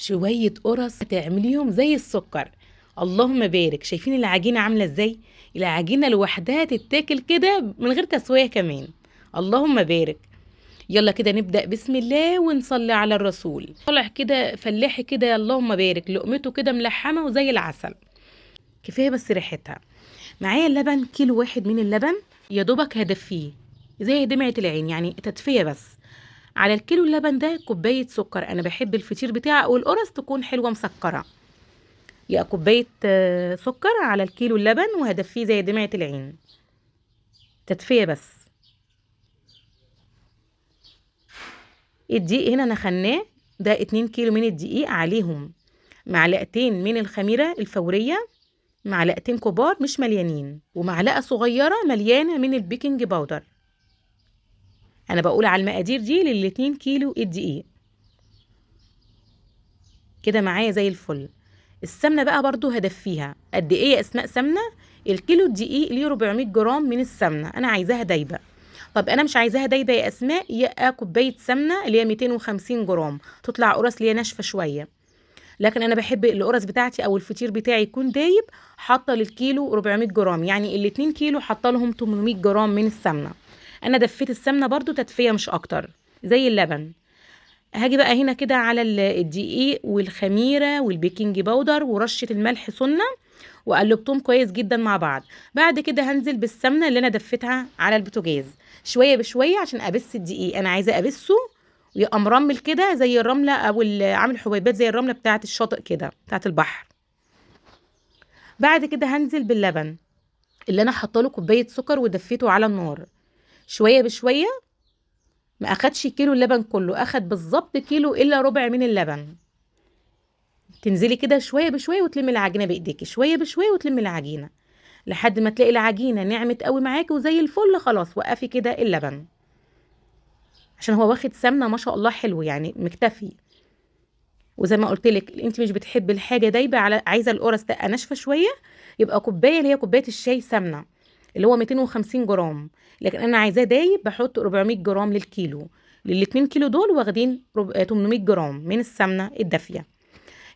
شوية قرص تعمليهم زي السكر. اللهم بارك. شايفين العجينة عاملة ازاي؟ العجينة لوحدها تتاكل كده من غير تسوية كمان. اللهم بارك. يلا كده نبدأ بسم الله ونصلي على الرسول. طالع كده فلاحي كده، اللهم بارك، لقمته كده ملحمة وزي العسل. كفاية بس ريحتها. معايا اللبن 1 كيلو من اللبن، يا دوبك هدفيه زي دمعة العين، يعني تدفية بس. على الكيلو اللبن ده كوباية سكر. أنا بحب الفطير بتاعي أو القرص تكون حلوة مسكرة. يا كوباية سكر على الكيلو اللبن، وهدفيه زي دمعة العين، تدفية بس. الدقيق هنا أنا خلناه ده 2 كيلو من الدقيق، عليهم معلقتين من الخميرة الفورية، معلقتين كبار مش مليانين، ومعلقة صغيرة مليانة من البيكنج باودر. أنا بقول على المقادير دي للاتنين كيلو الدقيق. كده معايا زي الفل. السمنة بقى برضو هدفيها قد إيه يا أسماء؟ سمنة الكيلو الدقيق ليه 400 جرام من السمنة، أنا عايزاها دايبة. طب أنا مش عايزاها دايبة يا أسماء، يبقى كوباية سمنة اللي هي 250 جرام، تطلع قرص اللي هي ناشفة شوية. لكن أنا بحب القرص بتاعتي أو الفطير بتاعي يكون دايب. حاطة للكيلو 400 جرام، يعني الاتنين كيلو حاطة لهم 800 جرام من السمنة. أنا دفيت السمنة برضو تدفية مش أكتر زي اللبن. هاجي بقى هنا كده على الدقيق والخميرة والبيكنج باودر ورشة الملح سنة، وقلبتهم كويس جدا مع بعض. بعد كده هنزل بالسمنة اللي أنا دفيتها على البوتاجاز شوية بشوية عشان أبس الدقيق. أنا عايزة أبسه ويبقى مرمل كده زي الرملة، أو عامل حبيبات زي الرملة بتاعة الشاطئ كده بتاعة البحر. بعد كده هنزل باللبن اللي أنا حاطه له كوباية سكر ودفيته على النار شوية بشوية. ما أخدش كيلو اللبن كله، أخد بالظبط كيلو إلا ربع من اللبن. تنزلي كده شوية بشوية وتلمي العجينة بإيديكي، شوية بشوية وتلمي العجينة لحد ما تلاقي العجينة نعمت قوي معاكي وزي الفل. خلاص وقفي كده اللبن عشان هو واخد سمنة ما شاء الله حلو، يعني مكتفي. وزي ما قلت لك انت مش بتحبي الحاجة دايبة، على عايزة القرص تبقى ناشفة شوية، يبقى كوباية اللي هي كوباية الشاي سمنة اللي هو 250 جرام. لكن انا عايزاه دايب بحط 400 جرام للكيلو، للاتنين كيلو دول واخدين 800 جرام من السمنة الدافية.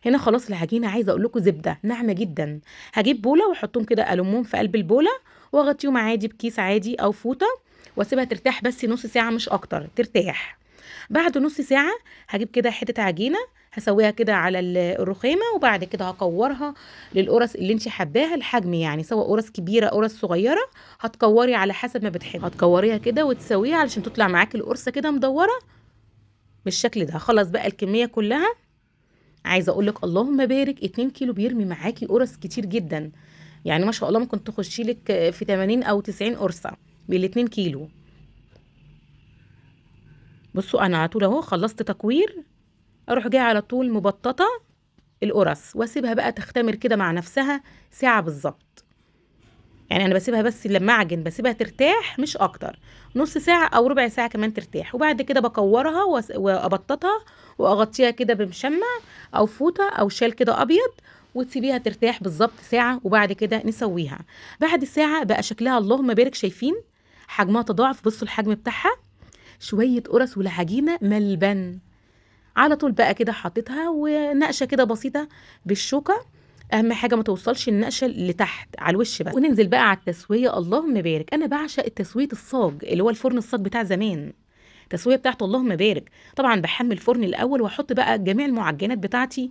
هنا خلاص العجينة عايزة اقول لكم زبدة ناعمة جدا. هجيب بولة واحطهم كده، المهم في قلب البولة واغطيهم عادي بكيس عادي او فوطة، واسيبها ترتاح بس نص ساعة مش اكتر ترتاح. بعد نص ساعة هجيب كده حتة عجينة هسويها كده على الرخامة، وبعد كده هكورها للقرص اللي انت حباها الحجم، يعني سواء قرص كبيرة قرص صغيرة، هتكوري على حسب ما بتحبي. هتكوريها كده وتسويها علشان تطلع معاكي القرصة كده مدورة بالشكل ده. خلاص بقى الكمية كلها عايزة اقول لك اللهم بارك، 2 كيلو بيرمي معاكي قرص كتير جدا، يعني ما شاء الله ممكن تخشي لك في 80 او 90 قرصة بالاتنين كيلو. بصوا انا على طول اهو خلصت تكوير، اروح جايه على طول مبططه القرص واسيبها بقى تختمر كده مع نفسها ساعه بالظبط. يعني انا بسيبها بس لما اعجن، بسيبها ترتاح مش اكتر، نص ساعه او ربع ساعه كمان ترتاح. وبعد كده بكورها وابططها واغطيها كده بمشمع او فوطه او شال كده ابيض، وتسيبيها ترتاح بالظبط ساعه، وبعد كده نسويها. بعد ساعه بقى شكلها اللهم بارك، شايفين حجمها تضاعف، بصوا الحجم بتاعها، شويه قرص والعجينه ملبن. على طول بقى كده حطيتها ونقشه كده بسيطه بالشوكه، اهم حاجه ما توصلش النقشه لتحت على الوش بس. وننزل بقى على التسويه. اللهم بارك، انا بعشق التسويه الصاج اللي هو الفرن الصاج بتاع زمان، التسويه بتاعته اللهم بارك. طبعا بحمي الفرن الاول واحط بقى جميع المعجنات بتاعتي،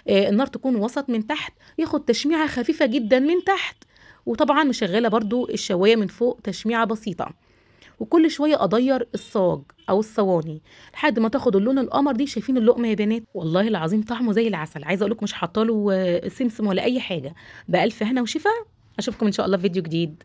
النار تكون وسط من تحت، ياخد تشميعه خفيفه جدا من تحت، وطبعا مشغله برضو الشوايه من فوق تشميعه بسيطه. وكل شويه اضير الصاج او الصواني لحد ما تاخد اللون القمر دي. شايفين اللقمه يا بنات؟ والله العظيم طعمه زي العسل. عايزه اقول لكم مش حاطه له سمسم ولا اي حاجه. بالف هنا وشفا. اشوفكم ان شاء الله في فيديو جديد.